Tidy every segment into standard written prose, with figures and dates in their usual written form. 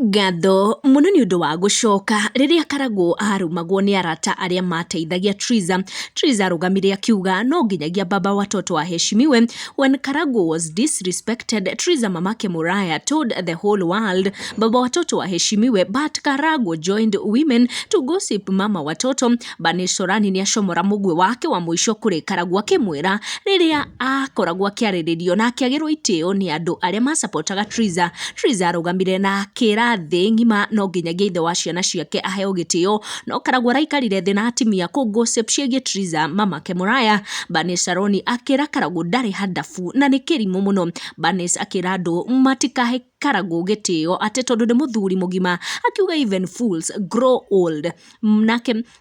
Ngatho mũno nĩ ũndũ wa gũcoka. Rĩrĩa Karagũ arumagwo nĩ arata arĩa mateithagia Triza, Triza arũgamire akiuga no nginyagia baba watoto aheshimiwe. When Karagũ was disrespected, Triza, mamake Muraya, told the whole world baba watoto aheshimiwe, but Karagũ joined women to gossip mama watoto. Banish Sorani nĩ acomora mũgwe wake wa mũico kũrĩ Karagũ akĩmwĩra rĩrĩa akoragwo akĩarĩrĩrio na akĩagĩrwo itĩo nĩ andũ arĩa masapotaga Triza, Triza arũgamire na akĩra thĩ ng'ima no nginyagia ithe wa ciana ciake aheo gĩtĩo, no Karagũ araikarire thĩ na atimia kũ gossip ciĩgiĩ Triza, mamake Muraya. Banish Saroni akĩra Karagũ ndarĩ handabu na nĩ kĩrimũ mũno. Banish akĩra andũ matikahe Karagũ gĩtĩo atĩ tondũ nĩ mũthuri mũgima, akiuga even fools grow old.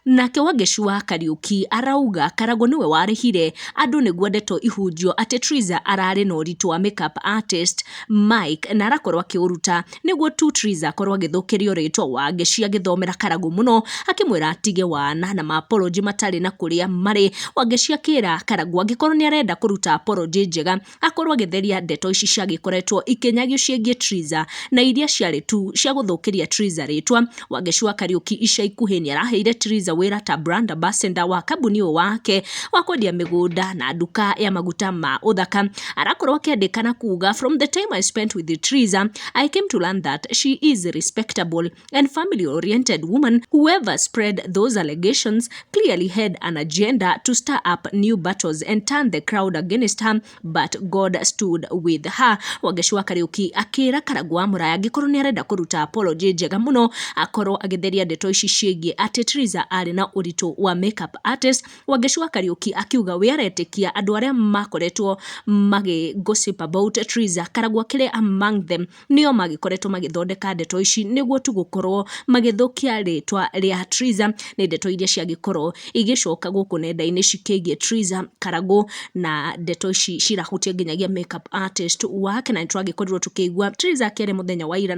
Nake Wangeci wa Kariuki arauga Karagũ nĩwe warĩhire andũ nĩguo ndeto ihunjio atĩ Triza ararĩ na ũritũ wa makeup artist Mike na arakorwo akĩũruta nĩguo tu Triza akorwo agĩthũkĩrio rĩtwa. Wangeci agĩthomera Karagũ mũno akĩmwĩra atige wana na ma apology matarĩ na kũrĩa marĩ. Wangeci akĩra Karagũ angĩkorwo nĩ arenda kũruta apology njega, akorwo agĩtheria ndeto ici ciagĩkoretwo ikĩnyagio ciĩgiĩ Triza na iria ciarĩ tu cia gũthũkĩria Triza rĩtwa. Wangeci wa Kariuki ica ikuhĩ nĩ araheire Triza wĩra ta brand ambassador wa kambuni ũyũ wake wa kwendia mĩgũnda na nduka ya maguta ma ũthaka. Arakorwo akĩandĩka na kuga, "From the time I spent with Triza, I came to learn that she is respectable and family oriented woman. Whoever spread those allegations clearly had an agenda to stir up new battles and turn the crowd against her, but God stood with her." Wangeci wa Kariuki akĩra Karagũ wa Mũraya angĩkorwo nĩ arenda kũruta apology njega mũno, akorwo agĩtheria ndeto ici ciĩgiĩ atĩ Triza arĩ na ũritũ wa makeup artist. Wangeci wa Kariuki akiuga we aretĩkia andũ arĩa makoretwo magĩ gossip about Triza, Karagũ akĩrĩ among them, nĩo magĩkoretwo magĩthondeka ndeto ici nĩguo tu gũkorwo magĩthũkia rĩtwa rĩa Triza. Nĩ ndeto iria ciagĩkorwo igĩcoka gũkũ nenda-inĩ cikĩgiĩ Triza Karagũ, na ndeto ici cirahutia nginyagia makeup artist wake, na nĩtwagĩkorirwo tũkĩigua Triza akĩaria mũthenya wa ira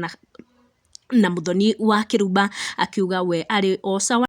na Muthoni wa Kĩrumba akiuga we arĩ o sawa.